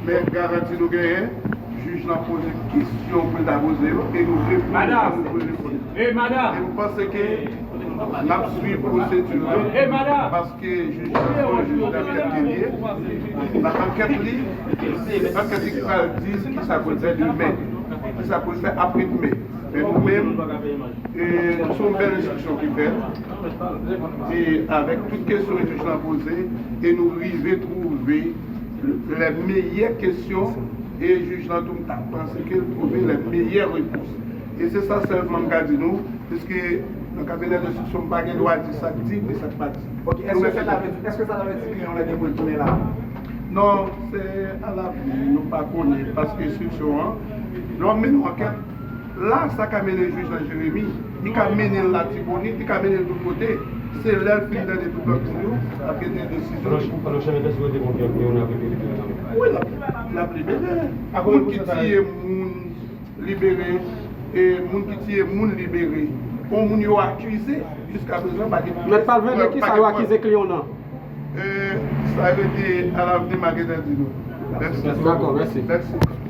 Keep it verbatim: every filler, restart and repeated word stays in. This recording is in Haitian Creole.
Men garanti nou genyen, jij lan poze kesyon pou l ta poze yo e nou reponn jan nou dwe reponn. E m panse ke n ap swiv pwosedi a paske jij lan se yon jij dankèt ke l ye. Nan ankèt li, se ankèt li ki pral di kisa pou l fè demen, kisa pou l fè apre demen. Men nou menm, e, se yon bèl enstriksyon ki fèt. E avèk tout kesyon jij lan poze, e nou rive twouve lè meyè kesyon, e jij lan tou m ta panse ke l twouve lè meyè repons. E se sa sèlman m ka di nou, piske nan kabinè denstriksyon m pa gen dwa di sa k di, ni sa k pa di. Ok, èske sa ta vle di, èske sa ta vle di kliyan an gen pou l tounen la? Non, se alavni, nou pa konnen, paske enstriksyon an, lè w ap mennen yon ankèt, la, sa ka mennen jij lan Jeremi, li ka mennen l Latibonit, li ka mennen l tout kote. Se lè l fin tande tout lòt moun yo, l ap gen desizyon. Pandan, pandan chèf entèsekirite konfyans gen yon avi peryodik nan men. Wi, l ap, l ap libere. Moun ki tiye moun libere, e moun ki tiye moun libere. Bon, moun yo akize, jiska prezan, pa gen prèv, pa gen pwòv. Mèt Palvin, de kisa yo akize kliyan w nan? E, sa rete alavni, m a gentan di nou. Mèsi. Dakò, mèsi. Mèsi.